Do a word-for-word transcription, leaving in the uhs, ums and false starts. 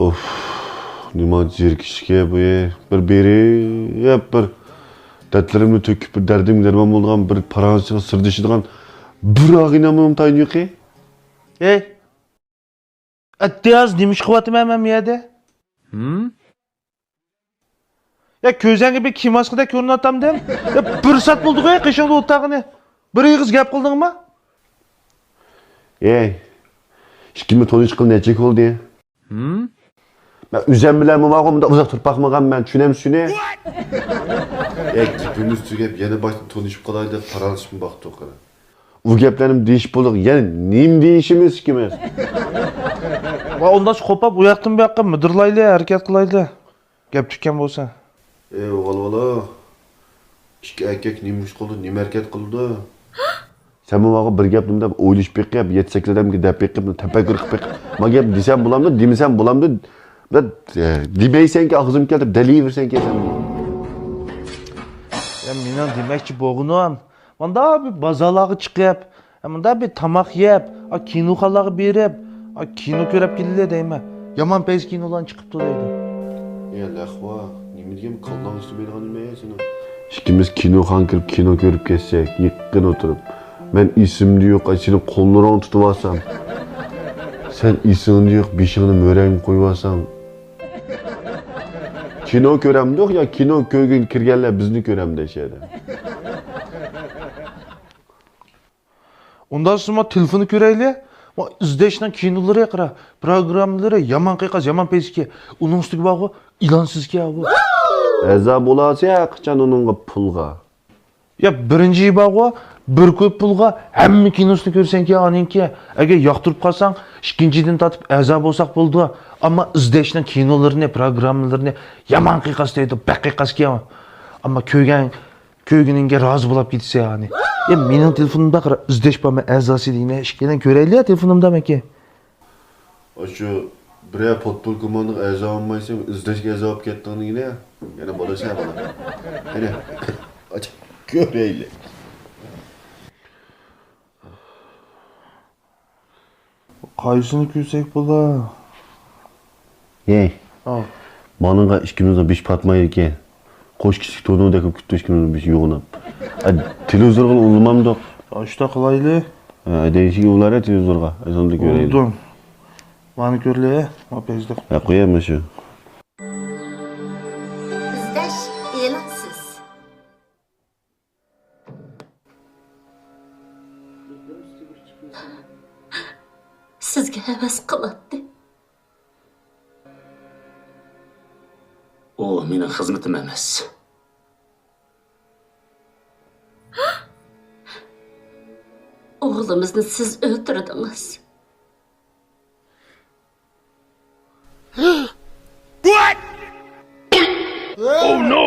ئوف، نېمانچە زېرىكىشلىك بۇ. بىر بېرىپ، بىر دەردلىرىمنى تۆكۈپ، بىر دەردىمگە دەرمان بولىدىغان، بىر پاراڭلىشىشقا سىردىشىدىغان بىر ئاغىنەمنىڭ تايىنى يوقى. ھەي، ئەتىياز نېمە ئىش قىلىۋاتىمەن مەن بۇ يەردە؟ ھىم؟ يا، كۆزەڭگە بىر كىماسكىدەك كۆرۈنۈۋاتامدىم؟ يا، بىر سائەت بولدىغۇ قېشىڭدا ئولتۇرغىنى. بىر ئېغىز گەپ قىلدىڭمۇ؟ ئەي، ئىككىمىز تونۇشقىلى نەچچە يىل بولدى؟ ھىم؟ مەن ئۆزۈم بىلەنمۇ ماقۇل مۇنداق ئۇزاق تۇرۇپ باقمىغان مەن، چۈشىنەمسىز شۇنى؟ ئەي، گېپىمىز تۈگەپ، يەنە باشتىن تونۇشۇپ قالاي دەپ پاراڭلىشىپمۇ باقتۇق، قارا. ئۇ گەپلەرنى دېيىشىپ بولدۇق، يەنە نېمە دېيىشىمىز ئىككىمىز؟ ۋا ئۇنداق قوپاپ، ئۇ ياقتىن بۇ ياققا مىدىرلايلى، ھەرىكەت قىلايلى. گەپ تۈگكەن بولسا. ئەي، ۋال-ۋالا. ئىككى ئەركەك نېمە ئىش قىلىدۇ، نېمە ھەرىكەت قىلىدۇ؟ سەنمۇ ماڭا بىر گەپ نېمە دەپ ئويلىشىپ بېقىپ، يەتتە-سەككىز ئادەمگە دەپ بېقىپ، تەپەككۇر قىلىپ بېقىپ، ما گەپ دېسەم بولامدۇ، دېمىسەم بولامدۇ؟ بىر، ئە، دېمەيسەنكى، ئاغزىمغا كەلتۈرۈپ دەلىيىۋېرىسەنكى سەن. يا، مېنىڭ دېمەكچى بولغىنىم، مۇنداق بىر بازارلارغا چىقىپ، مۇنداق بىر تاماق يەپ، ئا، كىنوخانىلارغا بېرىپ، ئا، كىنو كۆرۈپ كېلىلى دەيمەن. يامان پەيزى كىنولارنى چىقىپتۇ دەيدۇ. يا لەخۋا، نېمە دېگەن كاللاڭ ئىشلىمەيدىغان نېمە يا سېنىڭ؟ ئىككىمىز كىنوخانىغا كىرىپ كىنو كۆرۈپ كەتسەك، يېقىن ئولتۇرۇپ، مەن ئېسىمدە يوق، ئاي، سېنىڭ قوللىرىڭنى تۇتۇۋالسام، سەن ئېسىڭدە يوق، بېشىڭنى مۈرەڭگە قويۇۋالساڭ. كىنو كۆرەمدۇق يا كىنو كۆرگىلى كىرگەنلەر بىزنى كۆرەمدۇ شۇ يەردە؟ ئۇنداق سىزمۇ تېلېفوننى كۆرەيلى. ما ئىزدەشنىڭ كىنولىرى قارا، پروگراممىلىرى يامان قىيقاس، يامان پەيزىكى. ئۇنىڭ ئۈستىگە بارغۇ، ئېلانسىزكى بۇ. ئەزا بولاسى قاچان ئۇنىڭغا پۇلغا؟ يا بىرىنچى بارغۇ، بىر كوي پۇلغا ھەممە كىنوسىنى كۆرسەڭكى ئانىڭكى. ئەگەر ياقتۇرۇپ قالساڭ، ئىككىنچىدىن تارتىپ ئەزا بولساق بولىدۇ. ئەمما ئىزدەشنىڭ كىنولىرىنى، پروگراممىلىرىنى يامان قىيقاس دەيدۇ، بەك قىيقاسكەن. ئەمما كۆرگەن كۆرگىنىڭگە رازى بولاپ كېتىسەن، يەنى. يا، مېنىڭ تېلېفونۇمدا قارا، ئىزدەش بار، مەن ئەزاسى دېگىنە، ئىككىيلەن كۆرەيلى، يا، تېلېفونۇمدا مەنكى. ئاشۇ بىرەر پۇتبول كوماندىغا ئەزا بولمايسەن، ئىزدەشكە ئەزا بولۇپ كەتتىڭ دېگىنە، يەنە بولىسەن بالا. قېنى، ئاچ، كۆرەيلى. قايسىنى كۆرسەك بولا؟ ھەي، ئاۋ. مانىڭغا ئىككىمىزنىڭ بېشى پاتمايدىكەن. قوش كىشىلىك تونۇردەك بولۇپ كېتىپتۇ ئىككىمىزنىڭ بېشى يوغىناپ. ئە، تېلېۋىزورغا ئۇلىمامدۇق. ئاشۇنداق قىلايلى. ئە، دەيشىگە ئۇلار تېلېۋىزورغا. ئەزاندا كۆرەيلى. ئۇلدۇم. مانى كۆرلى، ما پەيزىدە. ئە، قوياي مانا شۇ. ئىزدەش ئېلانسىز. سىزگە ھەۋەس قىلاتتى. ئۇ مېنىڭ خىزمىتىم ئەمەس. ئوغلىمىزنى سىز ئۆلتۈردىڭىز. What? Oh no!